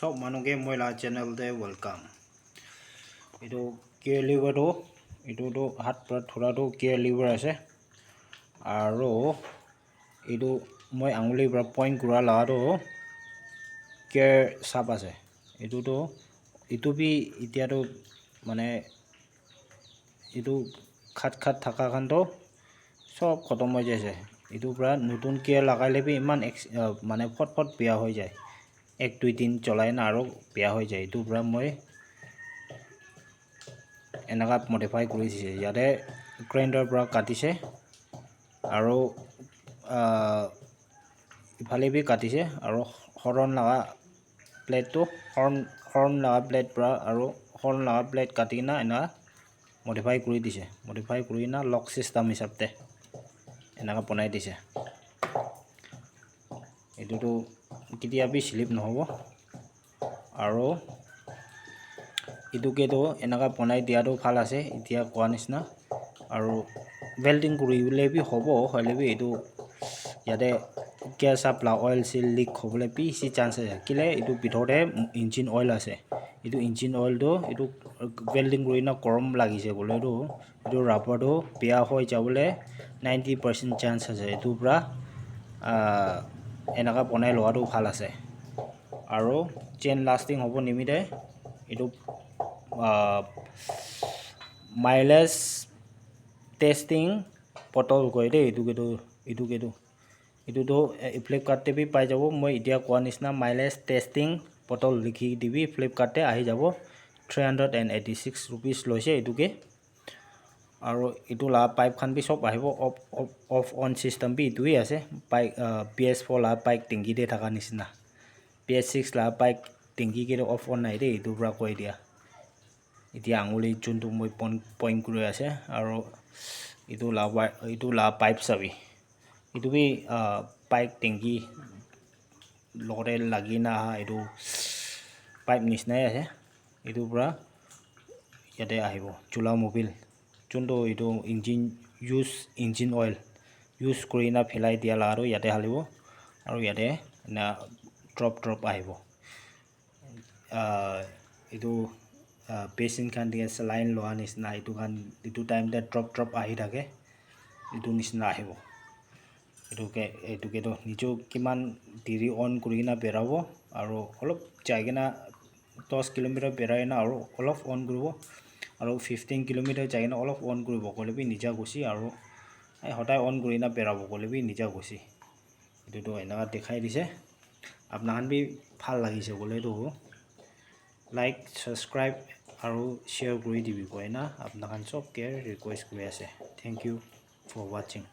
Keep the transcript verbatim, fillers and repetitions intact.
Sob manu ke moi la channel te welcome. Etu care lever tu, etu tu hat para thura tu care lever ase. Aro etu moi anguli para point kura la tu care sap ase. Etu tu, etu bi etia tu mane etu khat khat thaka khan toh sob khotom hoi jaise. Etu para notun care lagai le bi eman ex- ah, mane phot phot bia hoi jai. Ek dui din cholai na aro bia hoi jai. Etu para moi enaka modify kuri dise. Yate grinder para katise aro ah, ephale bi katise aro horn laga blade tu horn horn laga blade para aro horn laga blade kati kena ena modify kuri dise. Modify kuri kena lock system hisab te enaka bonai dise. Etu tu ketia bi slip nohobo. Aro etu ke tu enaka bonai dia tu bhal ase, etia koa nishina. Aro welding kuri bole bi hobo, hoile bi etu yate gas up la oil seal leak hobole bishi chance ase. Kile etu bithor te engine oil ase. Etu engine oil tu etu welding kuri na gorom lagise koile tu etu rubber tu bia hoi jabole ninety percent chance ase. Etu para ah, enaka bonai loa tu bhal ase. Aro chain lasting hobo nimite etu ah, mileage testing bottle koi de etu ke tu etu ke tu etu tu eh, Flipkart te bi pai jabo. Moi etia koa nishina mileage testing bottle likhi dibi Flipkart te ahi jabo. Three hundred and eighty six rupees loise etu ke. Aro etu la pipe khan bi sob ahibo. Off, off, off on system bi etu hi ase. Pipe uh, P S four la pipe tanki te thaka nishina. P S six la pipe tanki ke off on nai de etu para koi dia. Etia anguli chun tu moi point, point kuri ase aro etu la wi- etu la pipe sabi. Etu bi uh, pipe tanki logote lagi na aha etu pipe nishina ase. Etu para yate ahibo chula mobile chun tu etu engine use engine oil use kuri na phelai dia la aru yate halibo aru yate na drop drop ahibo. Ah, etu ah, patient khan te saline loa nishina etu khan etu time te drop drop ahi thake etu nishina ahibo. Etu ke etu ke toh niche kiman diri on kuri kena berabo aru olop jai kena dos kilometer berai kena aru olop on kuribo aru fifteen kilometer jai kena olop on kuribo koile bi nija gusi aru hodai on kuri kena berabo koile bi nija gusi. Etu toh eneka dikhai dise. Apna khan bi bhal lagise koile toh like, subscribe aru share kuri dibi koina apna khan sob ke request kuri ase. Thank you for watching.